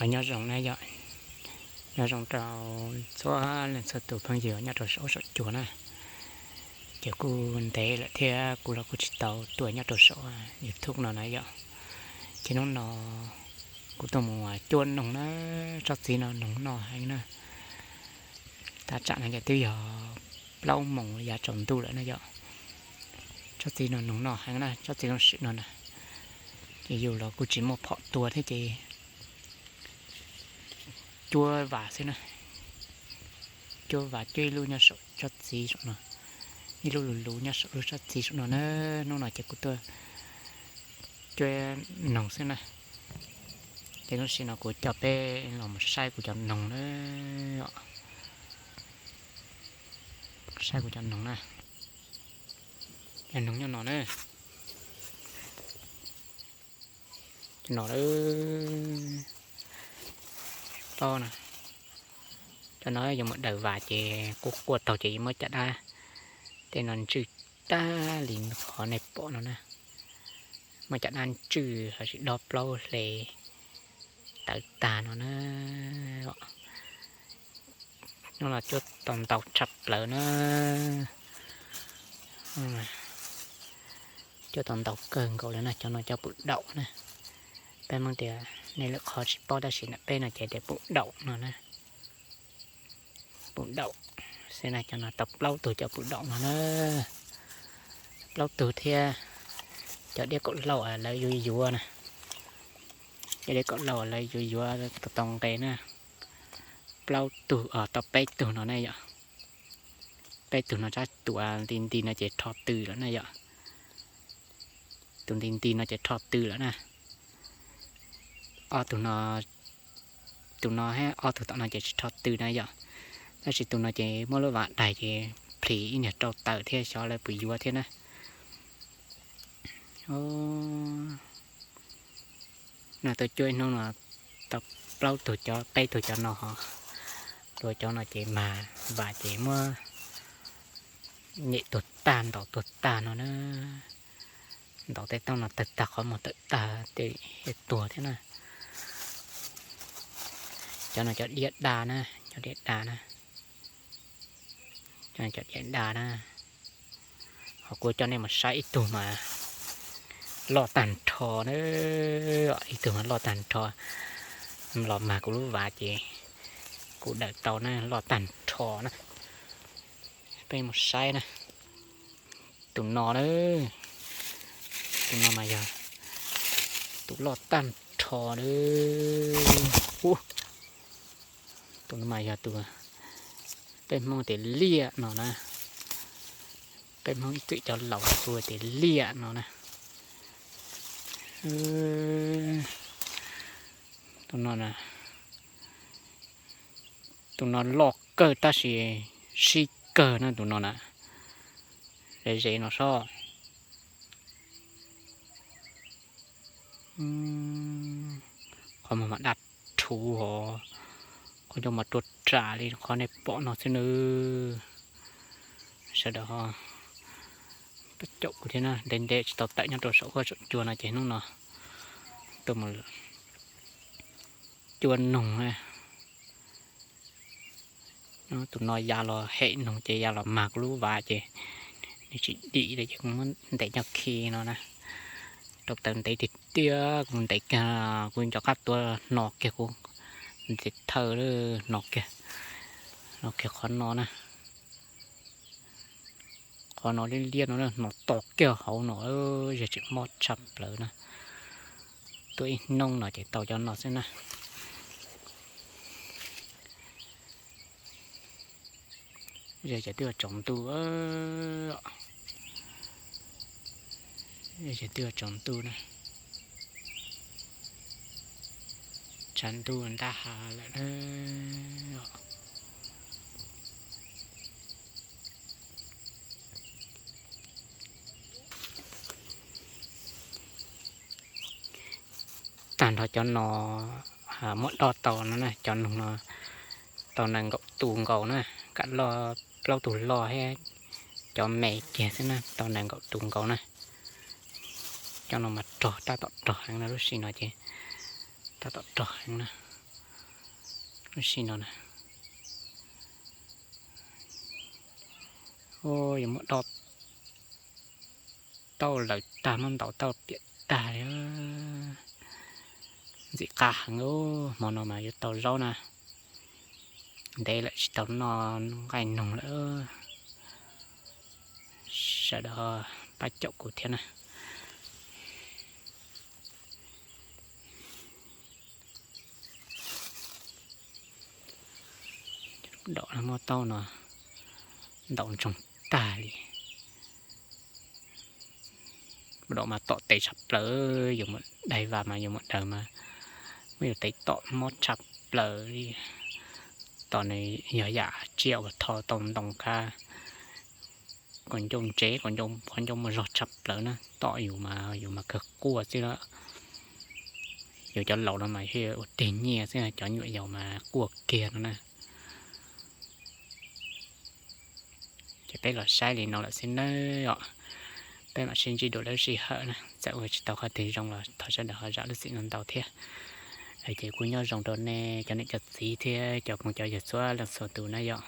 Nyob zoo na yom, nyob zoo rau txhua leej txhua tus phooj ywg nyob rau saum ub saum cua na. Ces kuj ntev lawm thiab kuv los kuj tsis tau tuaj nyob rau saum YouTube no na yom. Ces hnub no kuv tuaj mus cuab noog na, tsob txiv no noog noj heev na. Tab tsam no ces twb yog plaub moos yav tsaus ntuj lawm na yom. Tsob txiv no noog noj heev na, tsob txiv lub sim no na. Ces yus los kuj tsis muaj phom tua thiab ces cuab vas xwb na. Cuab vas cuab ib lub nyob saum tsob txiv saum no, ib lub lus lus nyob saum lub tsob txiv saum no na. Hnub no ces kuv tuaj cuab noog xwb na. Ces lub sim no kuv coj peb los mus saib kuv cov noog na. Saib kuv cov noog na. Cov noog nyob no na. Cov no, cov no yuav mus daws vas ces kuj quaj taug ces yuav muab caj dab tej no ntswj tag li qhov nej pom no na. Muab caj dab ntswj lossis dob plaub hle tawv tag no na. Hnub no cuab tau ntau tshaj plaws na. Cuab tau ntau kawg nkaus li na, cov no cov pum daum na. Peb Hmoob tias nej lwm qhov tsis paub tab sis ntawm peb no ces tias pum daum no na. Pum daum xwb na, cov no tau plaub tug cov pum daum no na. Plaub tug thiab cov diab kaum lauj lawv yuav yuav na. Cov diab kaum lauj lawv yuav yuav tau tau nqe na. Plaub tug, tau peb tug no na yom. Peb tug no, tab tus nti nti no ces rho tw lawm na yom. Tus nti nti no ces rho tw lawm na. Ob tug no, tus no thiab ob tug tom no ces tsis rho tw na yom. Tab sis tus no ces muab lub vas daig ces plhis ib niag rau tawm thiab xyov lawv puas yuav thiab na. No tuaj cuab ib hnub no tau plaub tug cov, peb tug cov no ho. Dua cov no ces mag vas ces muab nyem tuag tag, ntaus tuag tag no na. Ntaus tej toj no tawg tag, qhov muag tawm tag tej tuag thiab na. Cov no cov diab da na, cov diab da na. Cov diab da na. Ho kuv coj nej mus saib ib tug mas loj tag nrho na. Ib tug mas loj tag nrho, los mag kuv lub vas ces kuv daws tau na, loj tag nrho na. Peb mus saib na. Tus no na, tus no mas yog tus loj tag nrho na. Tus no mas yog tus peb Hmoob tias liaj no na. Peb Hmoob ib txwm cov laus hu tias liaj no na. Tus no, tus no loj kawg tab sis sib kawg na tus no na. Ze ze no sob. Qhov muag mas daj rhuv hos, qhov ncauj mas rua ram li qhov nej pom no xwb nawb. Sawv daws ho pab caum kuv thiab na, ntev ntev tsis tau tawm nyob rau saum huab saum cua no ces hnub no tuaj mus cuab noog. Tus no ya los hem noog ces ya los mag kuv lub vas ces nws tsis dim li ces kuv muab ntes nyob khi no na. Rau taws ntev tiag tiag, kuv ntes kiag kuv nco qab tuav hno kiag kuv ntes thawj hno kiag, hno kiag qhov no na. Qhov no liab liab no na, hno to kiag hauv no, yog tseem mob tshaj plaws na. Tuaj ib hnub no ces tau cov no xwb na. Ze ces twb yuav tsaus ntuj, ze twb yuav tsaus ntuj na. Tshav ntuj ntab hav lawm na. Tag nrho cov no muab dob tau no na, cov noog no tau nees nkaum tus nkaus na, kam loj plaub tug loj thiab cov me kiag xwb na, tau nees nkaum tus nkaus na. Cov no mas rog, tab tom rog heev na, lub sij no ces tab tom rog heev na. Ua si no na, yuav muab do tauj lawm tag, muab ntaus tauj piam tag li. Ntxim qab heev, hmo no mas yuav tau zaub na. Ntev lawm tsis tau noj nqaij noog lawm. Sawv daws pab caum kuv thiab na. Dom muab tauj no ntaus ntsoog tag li. Dom mas tom tes tshaj plaws, yus mus daig vas mas yus mus daws mas muab yus tes tom mob tshaj plaws li. Tom nws yog yam tsiaj uas tho tau ntoo kab, kaus ncauj ntse, kaus ncauj qhov ncauj muaj zog tshaj plaws na, tom yus mas yus mas kawg quaj xwb lawm. Yus cov laus no mas ua tig nyiaj xwb, cov nyuam yaus mas quaj kiag no na. Ces peb los saib li no lawm xwb nawb os. Peb mam sib ntsib dua lwm sij hawm na, txawm ua tsis tau qhov twg zoo los thov sawv daws ho zam lub txim no ntau thiab. Ces kuj nyob zoo rau nej cov niam cov txiv thiab cov phooj cov ywg txhua leej txhua tus na yom.